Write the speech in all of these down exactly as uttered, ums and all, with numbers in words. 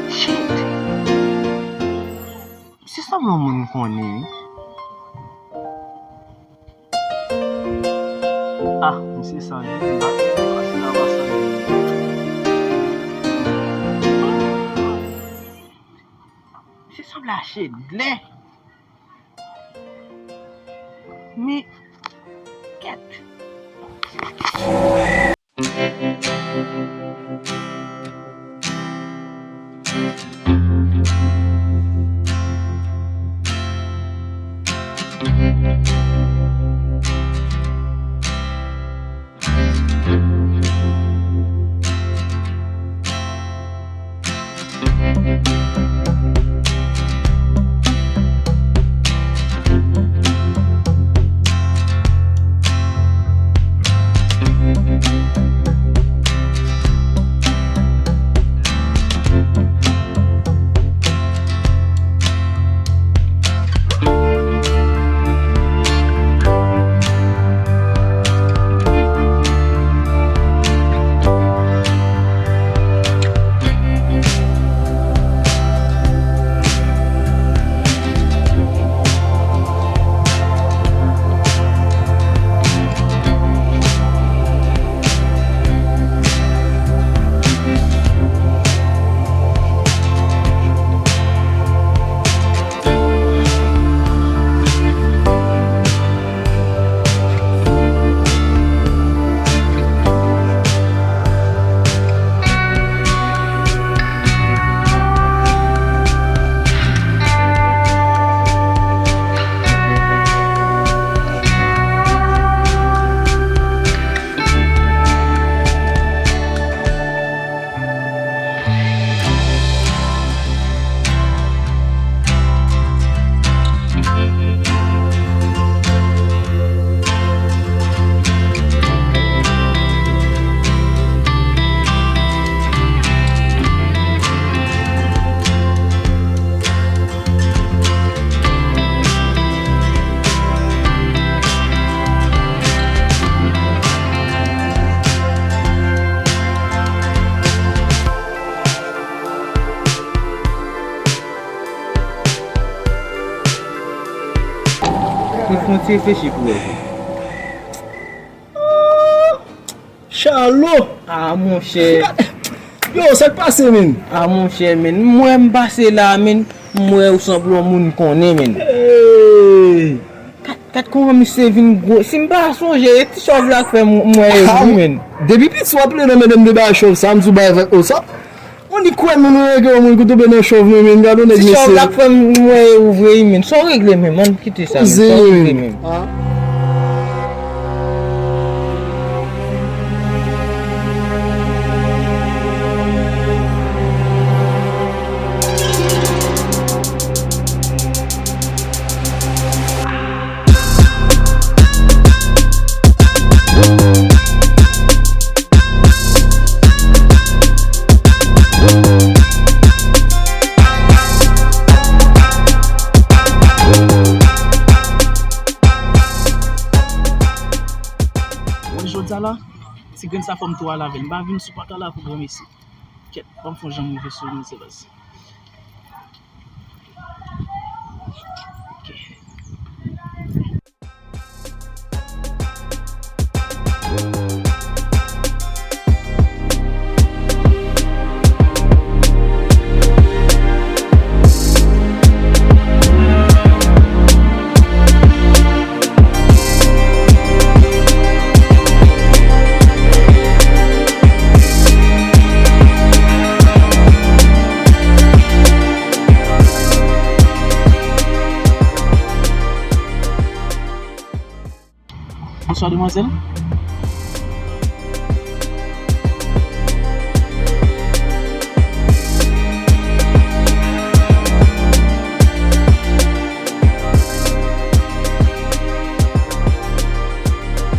Shit! Misye sanble yon moun m konnen, wi. Ah, misye sa, wi. M pa t pase la, pa sa. Misye sanble ache dlè. Men, kèt. Mwen fè yon ti reflechi pou wè. Chalo! Ah, monchè. Yo, sa k pase, menn? Ah, monchè, menn. M wè m pase la, menn. M wè ou sanble yon moun m konnen, menn. Hey! Kat, kat kòman misye vin gwo. Si m pa sonje, e ti chòv la k fè m, m wè e vre, menn. Depi piti w ap plede mande m de bagay chòv sa, m di w bay vag o sa. Ou ni kwè nou, nou rege yon moun ki tonbe nan chòv, men, men gade yon nèg mesye. Ti chòv la k fè m wè ou vre, men. Sa w regle menm, ann kite sa, men. Sa w regle menm. Jodi a la, ti grenn sa fò m tou al avè l. M pa vin sou paka la pou granmesi. Kèt, ban m fè yon jan m rive sou li, se baz. Ok. Bonswa, demwazèl.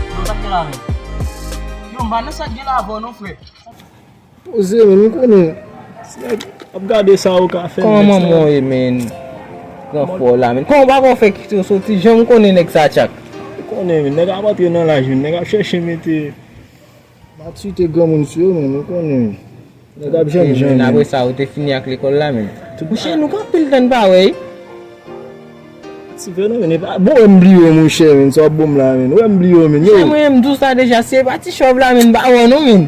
Yo, sa k gen la menm? Yo, m pa nan sa k gen la avè w non, frè. Poze, men, m konnen. Si nèg ap gade sa ou ka fè, kòman manman w ye, men? Gran fò la, men. Kòman papa w fè kite w soti? Jan m konnen nèg sa tchak. Konnen, men, nèg ap antre nan laj, men, nèg ap chèche mete matirite granmoun sou yo, men, ou konnen, men. Nèg ap jènjan, men. Apre sa, ou te fini ak lekòl la, men. Mouche, nou gen anpil tan n pa wè, wi. Ti fè non, men, e pa bon, wè m bliye w, monchè, men, sa w ap ban m la, men. Wè m bliye w, men, yo. Monchè, mwen, m di w sa deja, si e pa ti chòv la, men, m pa wè w non, men.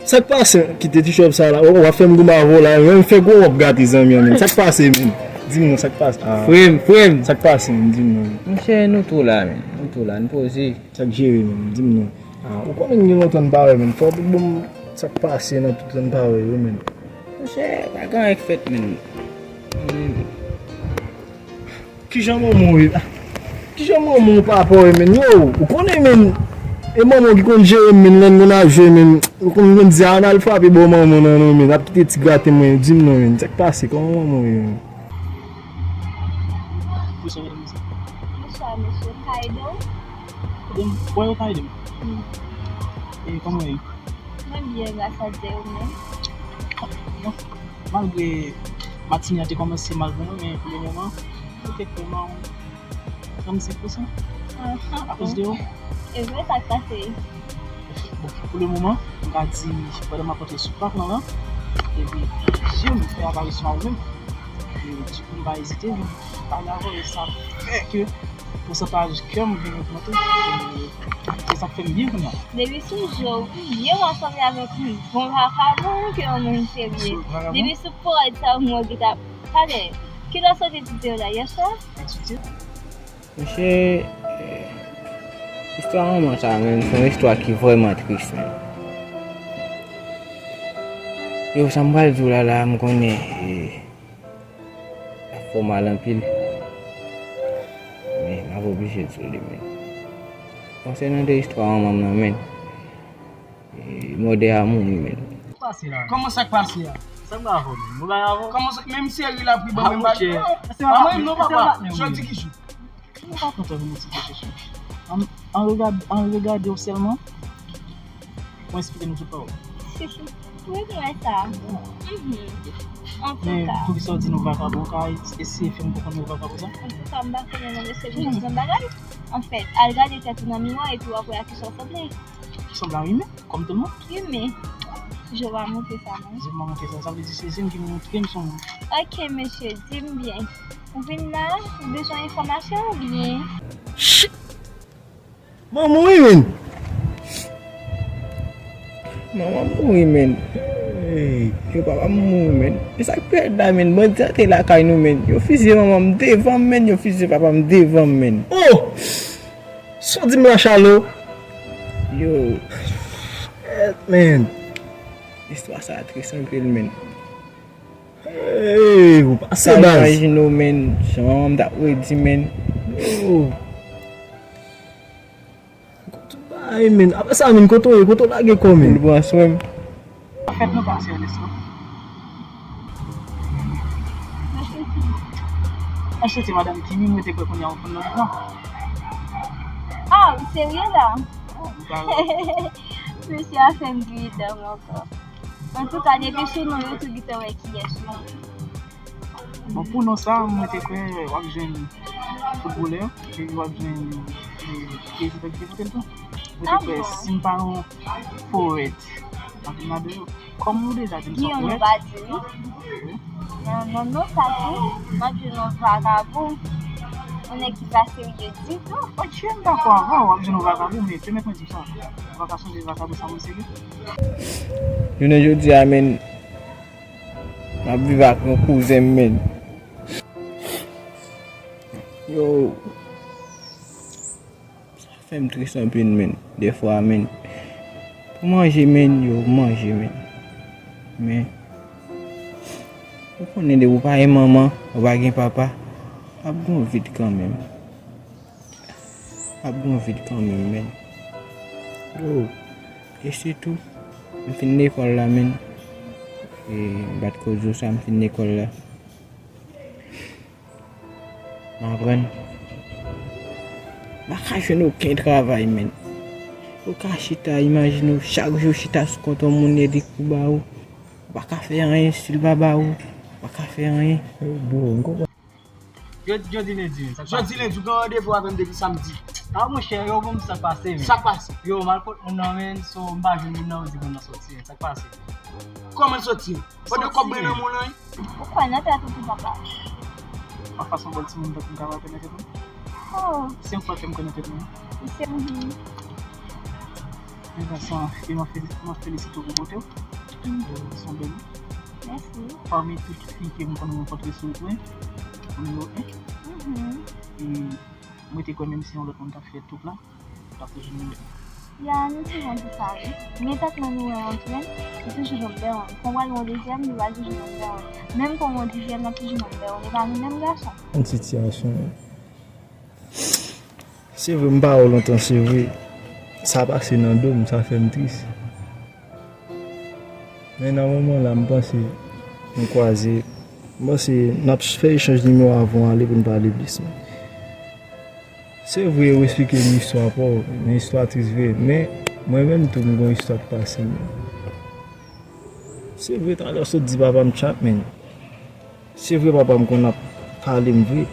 Sa k pase? Kite ti chòv sa la. W ap fè m goumen avè w la, men, m fè gwo w ap gate zanmi an, men. Sa k pase, men? Di m non, sa k pase? Ah. Frè m, frè m. Sa k pase, men? Di m non. Monchè, nou tou la, men. Nou tou la, n poze. Sa k jere, men? Di m non. Ah, ou konnen n gen lontan n pa wè, men. Fò w ban m sa k pase nan tout tan n pa wè yo, men. Monchè, pa gen anyen k fèt, men. Kijan manman w ye? Kijan manman w, papa w ye, men? Yo, ou konnen, men, e manman w ki konn jere m, men, lè n konn al jwe, men, ou konn, konn di, "A, n al frape bò manman w nan, non, men, ap kite ti gate mwen, di m non, men, sa k pase, kòman manman w ye, men?" Bonswa, mesye. Bonswa, mesye. Kaydo? Bon, bon, yo Kaydo. Hmm. E, kòman w ye? Mwen byen, gras a Dye, ou menm? Bon, malgre matine a te kòmanse mal pou mwen, men pou le moman, mwen te kwè m a yon trannsenk pousan. Ahan. Akoz de ou? E vre, sa k pase? Bon, pou le moman, m ka di, pandan m ap antre sou pak lan, epi je m fè aparisyon a ou menm. E, dikou, m pa ezite vin pale avè w, e sa fè ke pousantaj kè m vin ogmante. E se sa k fè m byen kounye a. Depi sou je w, je w ansanm avèk yon bon vakabon ke yon moun serye. Vakabon? Depi sou pòt sa, mwen ki ta pale. Kilè w sot etidye w la, yèswa? Etidye? Monchè, eh, istwa manman sa menm, se yon istwa ki vrèman tris menm. Yo, sa m pral di w la, la, m konnen, eh, ap fè w mal anpil. Men, m ap oblije di w li menm. Konsènan de istwa manman m nan menm, eh, mòde a mouri menm. Kòman sa k pase a? Sa m ka fè w menm? Mwen pa avè w. Kòman sa, menm seri l ap ri ban mwen bal. Ah, monchè. Manman m non, papa. Jodi ki jou? Mwen pa kontan pou nou ti kesyon. An, an regad-, an regade w sèlman, mwen esplike nou tout pawòl. Wi, m wè sa. Mhm. Men, antouka, poukisa w di nou vakabon? Ou ka eseye fè m konprann nou vakabon sa? Antouka, m pa konnen non, mesye, m di yon bagay. Anfèt, al gade tèt ou nan miwa epi w ap wè a kisa w sanble. Ou sanble a Rimè, kòm tout moun. Rimè. Je w a montre sa, non? Je m a montre sa. Sa vle di se je m ki montre m se yon moun. Ok, mesye, di m byen. Ou vin la, ou bezwen enfòmasyon oubyen? Shit! Manman w wi, men. Manman m mouri, men. Hey. Yo, papa m mouri, men. E sa k pi rèd la, men. Bandi antre lakay nou, men. Yo fizye manman m devan m, men. Yo fizye papa m devan m, men. Oh! Sa w di m la, Chalo? Yo. Shit, man. Istwa sa tris anpil, men. Hey, ou pase baz. Imajine w, men, jan manman m t ap redi, men. Yo. Tout bagay, men. Apre sa, men, kote w ye? Kote w lage kò, men? Pou l pran swen m. Anfèt, nou pa serye, non. Anchete, madanm Kimi, mwen te kwè kounye a w konn nan vivan. Ah, ou serye la? Mesye a fè m griyen dan m ankò. Antouka, depi sou non yo, tout gentan wè kiyès ou ye. Bon, pou non sa, mwen te kwè w ap jwenn foutbolè, epi w ap jwenn, e, prezidan ki te vote l tou. Mwen te kwè, si m pa yon powèt, m ap vin ladan yo. Kòm ou deja di m se yon powèt. Giyon, nou pa di wi. Non, non, non, sa tou, m ap jwenn yon vakabon. Yon nèg ki pa serye ditou. Ok, m dakò avè w, w ap jwenn yon vakabon, men pèmèt mwen di w sa. Ou pa ka sonje vakabon sa moun serye? Jounen jodi a, men, m ap viv ak yon kouzen m, men. Yo. Sa fè m tris anpil, men. Defwa, men. Pou manje, men, yo manje, men. Men, ou konnen depi w pa gen manman, ou pa gen papa, w ap gen yon vid kanmenm. W ap gen yon vid kanmenm, men. Yo, e sitou, m fin lekòl la, men. E, m pa t ko di w sa, m fin lekòl la. M aprann. M pa ka jwenn okenn travay, men. Ou ka chita, imajine w, chak jou chita sou kont yon moun, li di k pou ba ou. Ou pa ka fè anyen, si l pa ba ou, ou pa ka fè anyen. Yo, m konprann. Jodi, jodi lendi, men, sa k pase? Jodi lendi, ou gen randevou avè m depi samdi. Ah, monchè, yo, bon, sa k pase, men. Sa k pase? Yo, m al kot moun nan, men, so, m pa jwenn moun nan, yo di moun nan soti, men. Sa k pase? Kòman l soti? Pandan kòb mwen nan men w lan, wi. Ou kwè nan tèt ou tou, papa? Papa se yon bèl timoun, tankou m ka rape nan tèt mwen. Oh. Se yon fwa ke m kwè nan tèt mwen. Ou serye? Men gason, e m ap feli-, m ap felisite w pou bote w. Mm. Se yon bèl. Mèsi. Pami tout fi ke m konn rankontre sou wout mwen, ou nimewo en. Mhm. E mwen te kwè menm si yon lòt moun t ap fè tout la, l ap toujou nimewo en. Ya, nou souvan di sa, wi. Men tèt mwen nimewo en tou, men li toujou janm dèwonn. Kon pral yon dezyèm, li pral toujou janm dèwonn. Menm kon yon dizyèm, l ap toujou janm dèwonn. E pa nou menm gason. Yon sitiyasyon. Se vre, m pa wè w lontan, se vre. Sa pase nan do m, sa fè m tris. Men nan moman la, m panse nou kwaze. M panse n ap fè echanj nimewo avan w ale pou n pale plis, men. Se vre, yo esplike m istwa pa w, men istwa tris vre. Men, mwen menm tou, m gon istwa k pase m. Se vre, talè w sot di papa m chat, men. Se vre, papa m konn ap pale m vre.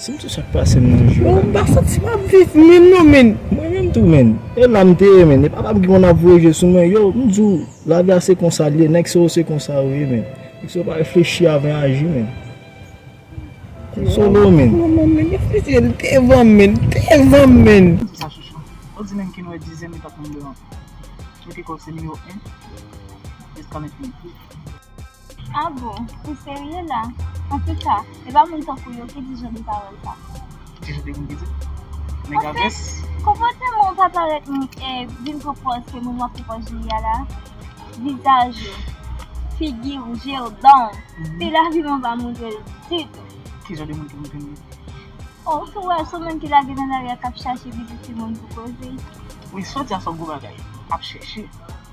Si m sou sa k pase m nan jou a. Yo, m pa santi m ap viv menm non, men. Mwen menm tou, men. E la m te ye, men. E papa m ki konn ap voye je sou mwen. Yo, m di w, lavi a se konsa l ye. Nèg sa yo se konsa yo ye, men. Nèg sa yo pa reflechi avan y aji, men. Konsole w, men. Manman, men, reflechi, l devan m, men. Devan m, men. Sa, chouchou. Ou di menm ki nou wè dizyèm etap nan devan. Mete kò w se nimewo en. Jiska mentnan. Ah bon, ou serye la? Antouka, e pa moun tankou yo ki di jan de pawòl sa. Ki jan de moun ki di? Nèg a vès. Konpòteman w pa parèt, eh, vin pran pòz ke moun w ap pran pòz jodi a la. Vizaj ou, figi w, je w, dan w. Mhm. Fi lavi m an pa montre l ditou. Ki jan de moun ki montre m ye? Oh, ou tou wè, se moun ki lage nan lari a k ap chache pitit timoun pou koze. Wi, soti a se yon gwo bagay. Ap chèche.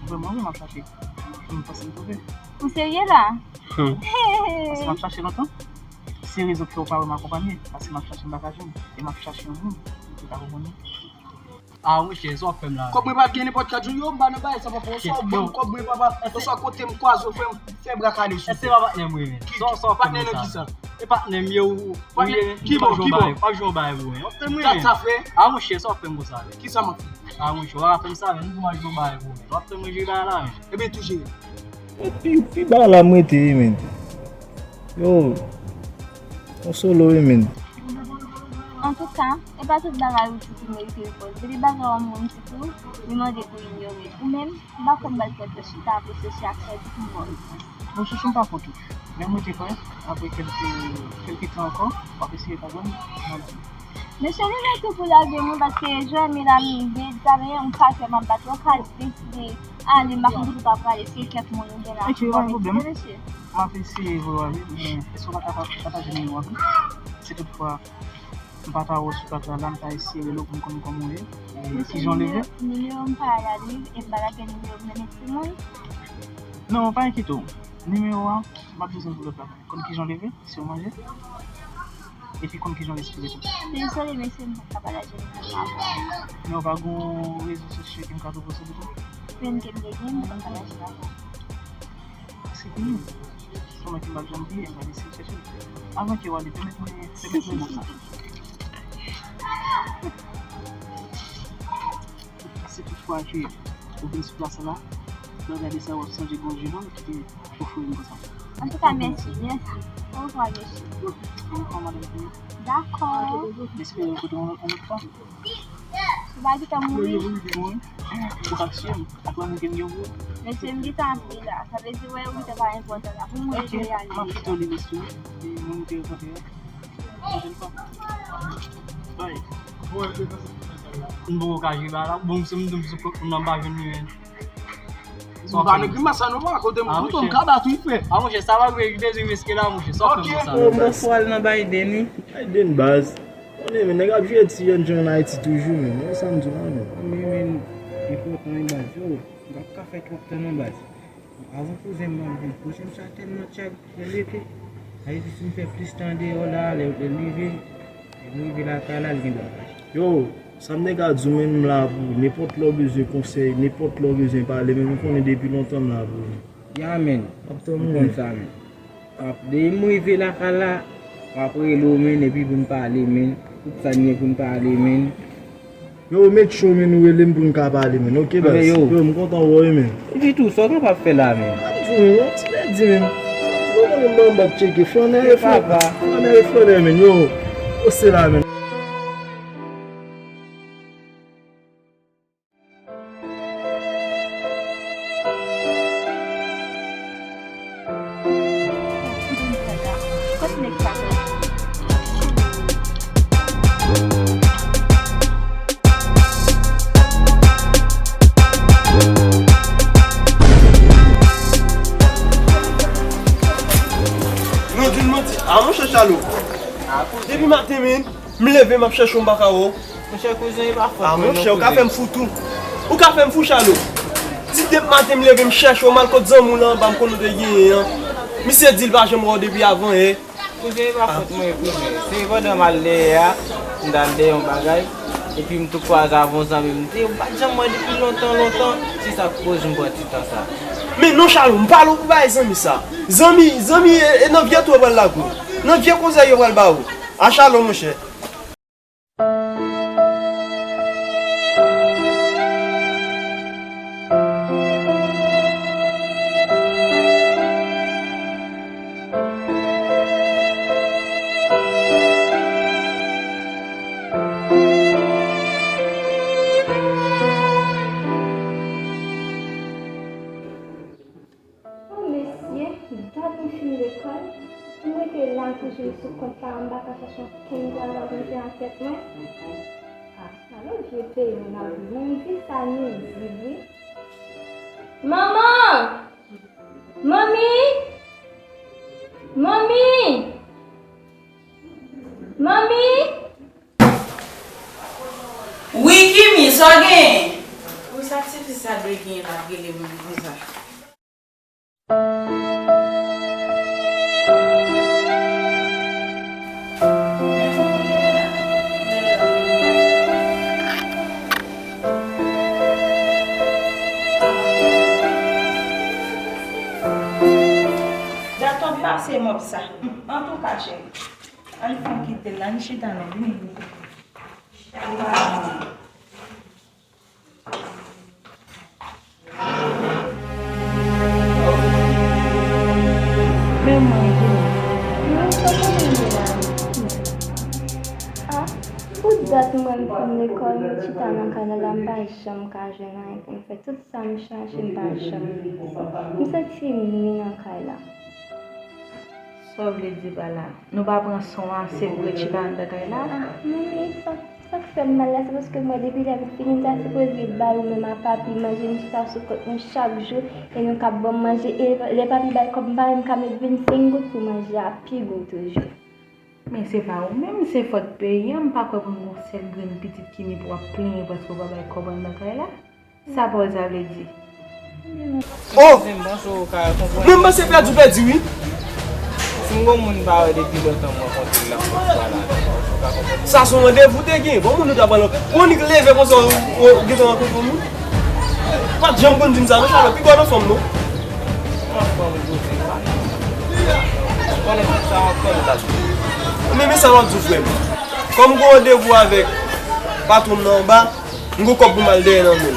Vrèman, wi, m ap chache. M panse m twouve. Ou serye la? Hmm. Paske m ap chache lontan. Se rezon k fè w pa wè m akonpanye. Paske m ap chache, m pa ka jwenn. E m ap chache yon moun ki ka konprann mwen. Ah, monchè, sa w ap fè m la? Kòb mwen pa t gen nenpòt kat jou, yo, m pa nan bagay sa, papa. Oswa w ban m kòb mwen, papa, oswa kote m kwaze w, fè m fè bra kale sou. Èske se pa patnè m ye, men? Sa w ap fè m la? Patnè nan kisa? E patnè m ye ou, ou ye, m pa jwenn bagay, m pa jwenn bagay pou mwen. W ap fè m ri, men. Ah, monchè, sa w ap fè m konsa, men? Kisa m ap fè? Ah, monchè, w pa ka fè m sa, men. M di w m pa jwenn bagay pou mwen. W ap fè m ri bagay la, men. Ebyen, tou jere. Pi, pi ba la m rete, men. Yo, konsole w, men. Antouka, e pa tout bagay ou di ki merite repòz. Depi bagay w ap di tou, li mande pou inyore. Ou menm, m pa konn bagay pou chita ap reflechi ak sa di pou mwen. Bon, chouchou, m pa konn tou. Men mwen te kwè, apre kèlke, kèlke tan ankò, w ap eseye konprann, m ap di. Mesye, li gen tou pou lage mwen, paske Joëmy la, m gen egzamen, yon pakè m ap bat, ou ka deside ale, m pa konn kote w ta prale, se kèk moun ou gen la. Ok, pa gen pwoblèm. Mesye. M ap eseye voye w ale, men èske w pa ka pa-, pataje nimewo w avè m? Si toutfwa m pa ta wè w sou kat la, m ta eseye rele w pou m konn kòman w ye. E kijan w leve? Nimewo m pa al al viv, e m pa lage nimewo m nan men timoun. Non, pa enkyete w. Nimewo a, m ap bezwen pou lòt la. Konn kijan w leve, si w manje. Epi konn kijan w respire tou. Dezole, mesye, m pa ka pataje nimewo m avè w. Men w pa gon rezo sosyo ke m ka twouve w sou li tou? Menm ke m te gen, m pa ka pataje l avè w. Se fini. Se yon nonm ke m p ap janm bliye, m pral eseye chèche l. Avan ke w ale, pèmèt mwen, pèmèt mwen bon sa. Si toutfwa ke ou vin sou plas la, lè w gade sa, w ap sonje gon jenòm ki te ofri m konsa. Antouka, mèsi, mèsi. Orevwa, mesye. Orevwa, madanm Fini. Dakò. M espere rankontre w yon lòt fwa. Ou pa gentan mouri? Ou ka swiv m ak lanmou ke m gen pou ou. Mesye, m gentan ap li la. Sa vle di, wè, ou gentan pa enpòtan la. Pou mouri, m ale deja. Ok, m ap kite w li, mesye. E moun ou te rankontre a. Pwochèn fwa. Bye. M poko ka jwe ba la. Bon, si m di m sou kont moun nan, m pa jwenn li, men. M pa nan grimas sa non, papa, kote m toutan, m ka bat wi, frè. Ah, monchè, sa pa vre, li bezwen riske la, monchè. Sa w fè m konsa. Oh, bòs ou al nan Biden, wi. Biden, baz. Konnen, men nèg ap jwe ti jèn jan an Ayiti toujou, men. Men sa m di w la, men. Men, men, enpòtan, wi, baz. Yo, m p ap ka fè twòp tan non, baz. Avan kouzen m ap vin, kouzen m sa tèlman tchad, lè l rete, sa vle di si m fè plis tan deyò la, lè, lè l rive, lè m rive lakay la, l gen bagay. Yo, sa m te ka di w, men m la pou ou, nenpòt lè w bezwen konsèy, nenpòt lè w bezwen pale, men m konnen depi lontan m la pou ou. Ya, men. M ap tann ou, men. M konn sa, men. Ap, depi m rive lakay la, m ap rele w, men, epi pou n pale, men. Tout sa n gen pou n pale, men. Yo, make sure, men, ou rele m pou n ka pale, men. Ok, baz. Yo, m kontan wè w, men. Epi tou, sa w kapab fè la, men? M ap di w, men, yon ti lè di, men. Ou konnen m pa anba ap tcheke. Flannè e flannè. Flannè e flannè, men. Yo, yo se la, men. Non, di l manti. A, monchè Chalo. Depi maten, men. M leve, m ap chèche w, m pa ka wè w. Monchè, kouzen, e pa fòt mwen non, kouzen. A, monchè, ou ka fè m fou tou. Ou ka fè m fou, Chalo. Ti depi maten, m leve, m chèche w, m al kot zanmi w la anba, m konn ou te genyen an. Misye di l pa janm wè w depi avan yè. Kouzen, e pa fòt mwen, kouzen. Se pandan m al dèyè a, m t al dèyè yon bagay, epi m tou kwaze avè yon zanmi m, m te, ou pa t janm wè depi lontan, lontan. Se sa k koz m pran ti tan sa. Men non, Chalo, m pale w pou bagay zanmi sa. Zanmi, zanmi, e, e nan vye twou w pral lage w. Nan vye konsèy yo pral ba ou. A Chalo, monchè. O mesye, dat m fin lekòl, m rete la toujou sou kont la, m pa ka chèche okenn travay pou m fè ak tèt mwen. A, alò vye peyi m ap viv, men vi sa nwizib wi. Manman! Manmi! Manmi! Manmi! Wi, Kimi, sa w genyen? Wi, sa tifi sa dwe genyen l ap rele m konsa. Gato pase mòp sa. Antouka, cheri. Ann fè kite l la, ann chita non, vini, vini. Men mwen, vini. Mwen, sa konnen m ye la, wi. A, pou dat mwen m fin lekòl, m chita nan kay la, la, m pa janm ka jwenn anyen pou m fè. Tout sa m chache, m pa janm jwenn. M santi m nwi nan kay la. Sa w vle di pa la? Nou pa pran son ase pou ret chita anndan kay la? A, manmi, sa, sa k fè m mal la, se paske m wè depi lè m fini, m ta sipoze bay ou menm a papi manje, m chita sou kont nou chak jou, e nou k ap ban m manje, e lè papi bay kòb, m pa menm ka met vennsenk goud pou manje a pi gou toujou. Men se pa ou menm, se fòt peyi an, m pa kwè pou n gon sèl grenn pitit Kimi pou w ap plenyen paske w pa bay kòb anndan kay la. Sa pawòl sa vle di? Oh! Mwen panse pèdi ou pèdi wi. Si m gon moun m pa wè depi lontan m rankontre l la, m konn pa la. Sa se yon randevou te gen. Bon moun nou ta pran l. Ou annik leve konsa ou, ou gentan rankontre yon moun. Ou pa t janm konn di m sa non, Chalo, pi gwo nan fanm non. Mwen fanm kote pa. Konnen sa yon fanm ta di. Men, men sa w ap di w frè m. Kòm m gon randevou avèk patwon m nan anba, m gon kòb pou m al dèyè nan men l.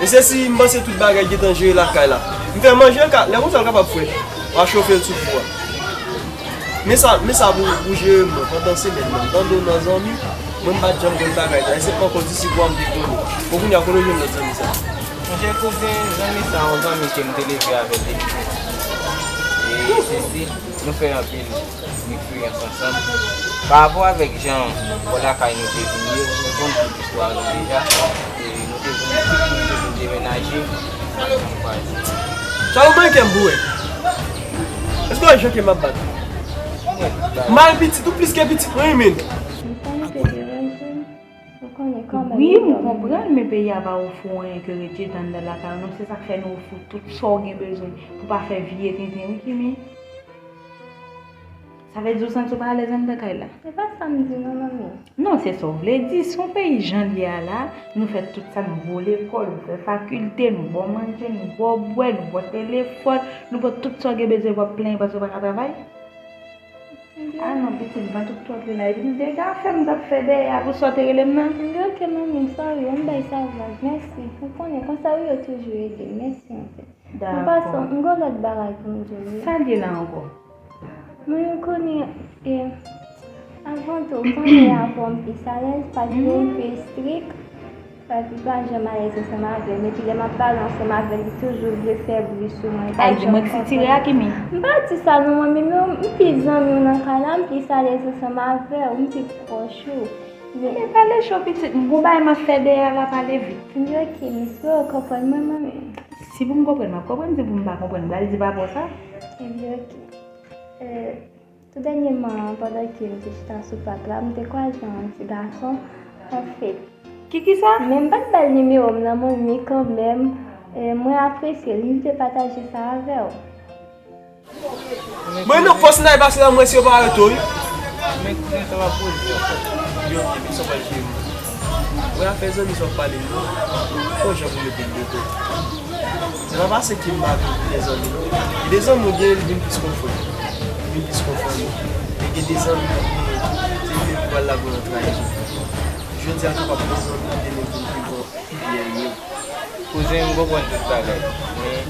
E se si m panse tout bagay gentan jere lakay la. M fè manje l ka, lè konsa l kapab frèt. W a chofe l sou fou a. Men sa, men sa pou, pou jere m nan, pandan semèn nan. M tande w nan zanmi, mwen m pa t janm konn bagay sa. E se pankò disi bwa m te konnen. Bon, kounye a, kote w jwenn lòt zanmi sa? Monchè kouzen, zanmi sa, yon zanmi ke m te leve avè l depi piti. E se si, nou fè anpil eksperyans ansanm. Pa rapò avèk jan bò lakay nou te vin ye, nou konn tout istwa nou deja. E nou te vin, nou te vin demenaje. Sa ou manke m pou wè? Èske w wè jan ke m ap bat? Mal pitit ou plis ke pitit mwen, men. M konnen ke deranje m. Ou konnen kanmenm. Wi, m konprann, men peyi a pa ofri w anyen ke ret chita anndan lakay ou non. Se sa k fè nou ofri w tout sa w gen bezwen pou pa fè vye tenten, wi, Kimi. Sa vle di w santi w pa alèz anndan kay la? Se pa sa m di non, manmi. Non, se sa w vle di. Se yon peyi jan l ye a la, nou fè tout sa, nou ba w lekòl, nou fè fakilte, nou ba w manje, nou ba w bwè, nou ba w telefòn, nou ba w tout sa w gen bezwen, w ap plenyen paske w pa ka travay? Ah non, pitit, vant ou t twò plen la. Epi m te ka fè m t ap fè dèyè a pou sa w te rele m nan. Li oke, manmi, m sorry, yon bay sa vag. Mèsi. Ou konnen, konsa ou yo toujou ede m. Mèsi anpil. An pasan, m gon lòt bagay pou m di w, wi. Sa l ye la ankò? Mwen, ou konnen, e, avan tou, ou konnen avè w m plis alèz, pa gen yon pi estrik. Papi pa janm alèz ansanm avè m, epi lè m ap pale ansanm avè l, li toujou vle fè bri sou mwen. Ay, di mwen ki sitire a, Kimi. M pa di sa non, manmi, men m pi zanmi w nan kay la, m plis alèz ansanm avè w, m pi pwòch ou. Men pale cho, pitit, m gon bagay m ap fè dèyè a, pale vit. Li oke, m espere w konprann mwen, manmi. Si pou m konprann, m ap konprann, si pou m pa konprann, m pral di papa w sa. Li oke. E, Tou dènyèman an, pandan ke m te chita sou pak la, m te kwaze yon ti gason, anfèt. Kiki sa? Men m pa t ba l nimewo m nan, manmi, kanmenm, e, mwen apresye l, m te pataje sa avè w. Mwen nan fòs n ay pase la, mwen si yo pa arete w, wi. Men kouzen sa va poze ankò. Yo, epi sa pral jere m. Mwen afè zanmi sa w ap pale yo, fò jan pou mete l de kote. Se pa pase ke m pa vin de zanmi non. Gen de zanmi ou gen, li vin plis kon frè. Li vin plis kon fanmi. Men gen de zanmi ou gen, se li menm ki pral lage w nan trayizon. Jodi a kapab gen zanmi, demen vin pi bon, pi vyè menm. Kouzen, m konprann tout bagay. Men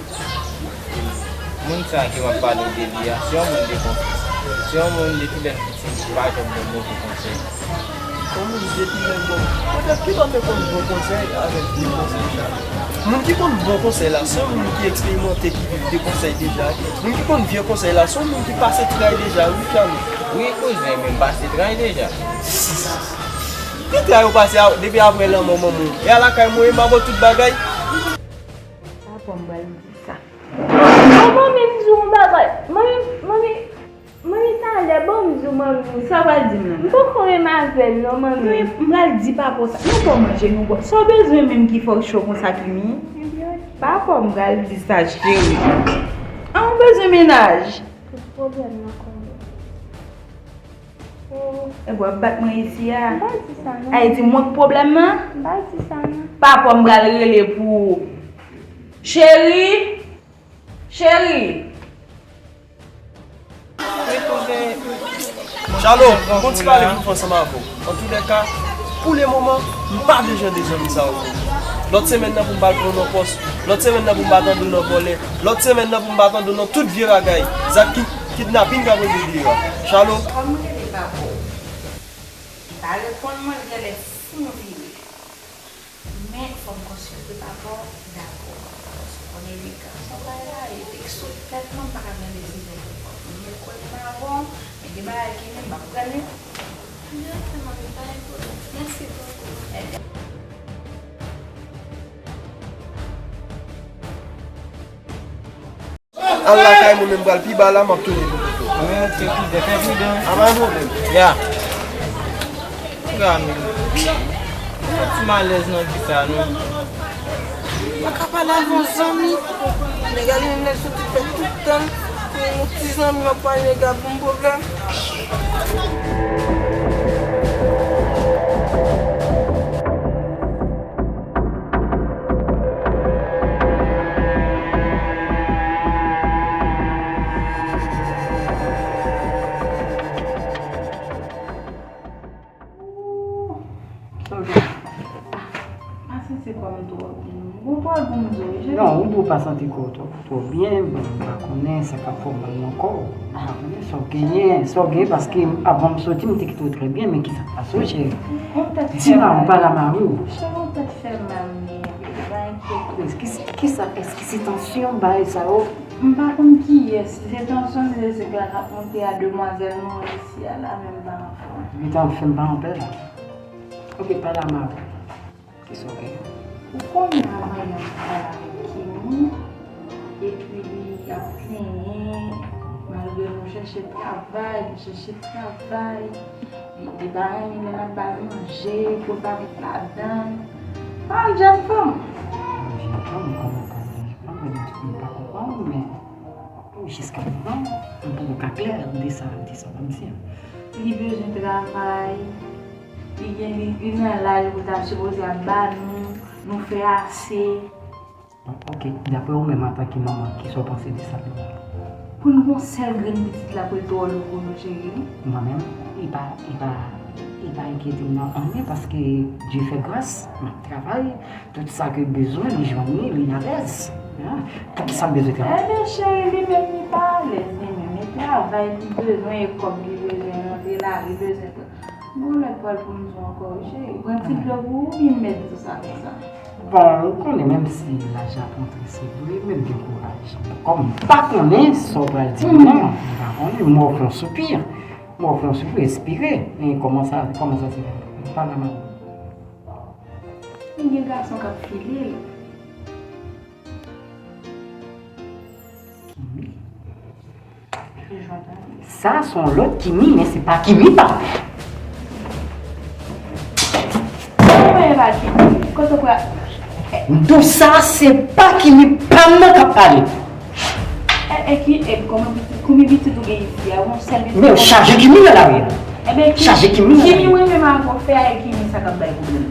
moun sa ke m ap pale w de li a, se yon moun de konfyans. Se yon moun depi lè m piti, li pa janm ban m move konsèy. Yon moun depi lè m bon. Poutèt ki lòt te konn bon konsèy avèk vye konsèy sa? Moun ki konn bon konsèy la, se yon moun ki eksperimante, ki viv de konsèy deja. Moun ki konn vye konsèy la, se yon moun ki pase tray deja, wi, Chalo. Wi, kouzen, men m pase tray deja. Ki tray ou pase a, depi apre lanmò manman w? E a lakay mwen, m ap tout bagay. Papa m pral di sa. Bon, manmi, m di w yon bagay. Manmi, manmi, manmi, talè, bon, m di w, manmi. Sa w pral di m nan? M poko renmen avè l non, manmi. Wi, m pral di papa w sa. Nou poko manje, nou bwè. Sa w bezwen menm ki fè w cho konsa, Kimi? Papa w m pral di sa, cheri. An, ou bezwen mennaj? Tout pwoblèm nan konnen. E w ap bat mwen isi a? M pa di sa non. Ay, di mwen k pwoblèm nan? M pa di sa non. Papa w m pral rele pou ou. Cheri! Cheri! Wi, kouzen. Chalo, m gon ti pale pou m fè ansanm avè w. Antoulèka, pou le moman, m pa gen jan de zanmi sa yo pou ou. Lòt semèn nan pou m pa al pran w nan pòs. Lòt semèn nan pou m pa tande w nan vòlè. Lòt semèn nan pou m pa tande w nan tout vye bagay. Zak ki Kidnapin k ap rete deyò a. Chalo. Kòm m rele papa w, li pa reponn mwen, li genlè fou m vire. Men fò m konsilte papa w dabò. Paske w konnen elegan se yon bagay la, e vekse w tèlman m pa ka pran desizyon pou kò m. Men m rekonèt m avè w, men gen bagay ki menm m ap pran li. Direktèman, men pa gen pwoblèm. Mèsi bokou. Al lakay mwen, men m pral pi ba la, m ap tounen pou kouto. Mwen antre pi byen, fè pridan. A pa gen pwoblèm. Ya. Gade, mwen santi m alèz nan vi sa, non. Mwen ka pale avè yon zanmi. Nèg la li menm lè l soti fè tout tan l pou yon ti zanmi, m ap pale nèg la pou m pwoblèm. Sa w gen? Ah, m pa santi kò m twò byen. M gon pwòl pou m di w, wi, cheri. Non, ou di w pa santi kò w twò, twò byen, bon, m pa konnen sa k ap fè w mal nan kò w. M pa konnen sa w genyen, sa w genyen, paske avan m soti, m te kite w trè byen, men kisa k pase w, cheri? Di m, ou pale a mari w. Cheri, yon tèt fè mal, men pa enkyete w. Kisa, èske se tansyon, bagay sa yo? M pa konn kiyès, si se tansyon, si se sik la k ap monte a demwazèl nou wè isi a la, men m pa anfòm. Gentan fè m pa anpè la. Ok, pale a mari w. Kisa w gen? Ou konnen avan yè m te pale avèk Kimi, epi li ap plenyen, malgre nou chèche travay, nou chèche travay, li, li pa renmen lè n ap ba l manje, pou l pa met ladan l. Pa yon jèn fanm. Yon jèn fanm, kòman pa yon jèn fanm, m pa konprann, men jiskaprezan, m poko ka klè de sa, de sa w ap di a. Li bezwen travay, li gen, li, li nan laj pou ta sipoze ap ba nou, nou fè ase. Bon, ok, daprè ou menm antanke manman, kisa w panse de sa, manman? Pou n gon sèl grenn pitit la pou l twò lou pou nou, cheri. Mwen menm, li pa, li pa, li pa enkyete m nan anyen, paske Dye fè gras, m ap travay, tout sa ke bezwen, li jwenn li, li alèz. Hein? Poukisa m bezwen travay? Ebyen, cheri, li menm li pa alèz, li menm. E travay li bezwen, e kòb li bezwen, rantre la, li bezwen. Gon lòt pral pou m di w ankò, wi, cheri. Pran ti dlo pou ou, vin mèt di sa konsa. Bon, ou konnen, menm si lajan ap rantre, se vre, men m gen kouraj. Kòm m pa konnen sa w pral di m nan, m pa konnen, m ofri yon soupi. M ofri yon soupi, respire. E kòman sa, kòman sa se fè? M pa nan mal. Men gen gason k ap file l. Kimi? Sa se yon lòt Kimi, men se pa Kimi pa m. Mwen e pa Kimi. Kote w pral? M di w sa se pa Kimi pa m nan k ap pale. E, e ki, e kòman pitit, konbyen pitit ou gen isi a? Yon sèl pitit. Men w chaje Kimi nan lari a. Ebyen, Kimi, chaje Kimi nan lari a. Kimi mwen menm avè w fè a, e Kimi sa k ap bay pwoblèm.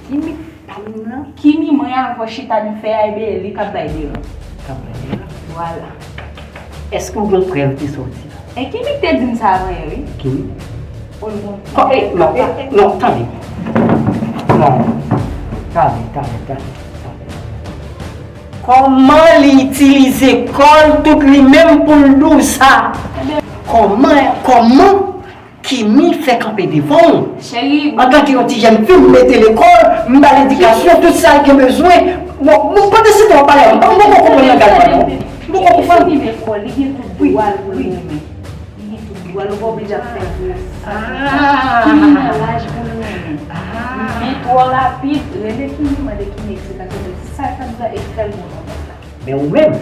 Kimi pa m nan. Kimi mwen avè w chita n fè a, ebyen, li k ap bay deran. K ap bay deran? Vwala. Èske w gen prèv de sa w di a? E Kimi k te di m sa avan yè, wi. Kimi? O l gon. Kò, e, non, e, e, non, tande. Non. Tande, tande, tande, tande. Kòman li itilize kò l tout li menm pou l di w sa? Kòman, kòman Kimi fè kanpe devan w? Cheri, antanke yon ti jèn fi, m mete lekòl, m ba l edikasyon, tout sa l gen bezwen. Bon, bon, pandan se tan w ap pale a, m poko konprann langaj mwen non. M poko konprann. Li fini lekòl, li gen tout dwa l pou l renmen. Li gen tout dwa l, ou pa oblije ap fè gwo sa. Kimi nan laj pou l renmen. Men twò rapid, rele Kimi, mande Kimi, et cetera. Sa k ap bay e fè l bon nan mond la. Men ou menm,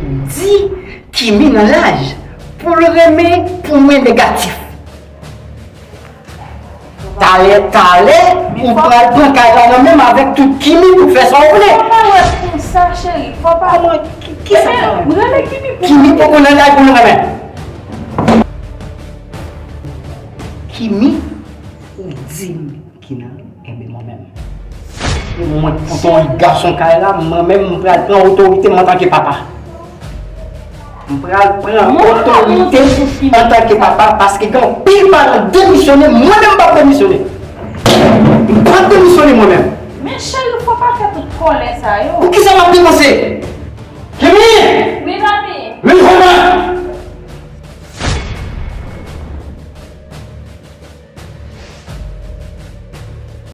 ou di Kimi nan laj pou l renmen pou mwen negatif. Talè, talè, ou pral pran kay la nan men m avèk tout Kimi pou fè sa w vle. Fò pa wè konsa, cheri, fò pa. Kòman, ki, ki sa? Ebyen, rele Kimi pou mwen. Kimi poko nan kay pou l renmen. Kimi, ou di m ki nan, enben mwen menm. Mwen pou ton gason kay la, mwen menm, mwen pral pran otorite m antanke papa. M pral pran otorite m antanke papa, paske gen anpil paran demisyone, mwen menm m p ap demisyone. M p ap demisyone mwen menm. Men cheri, fò pa fè tout kòlè sa yo. Poukisa m ap depanse? Kimi!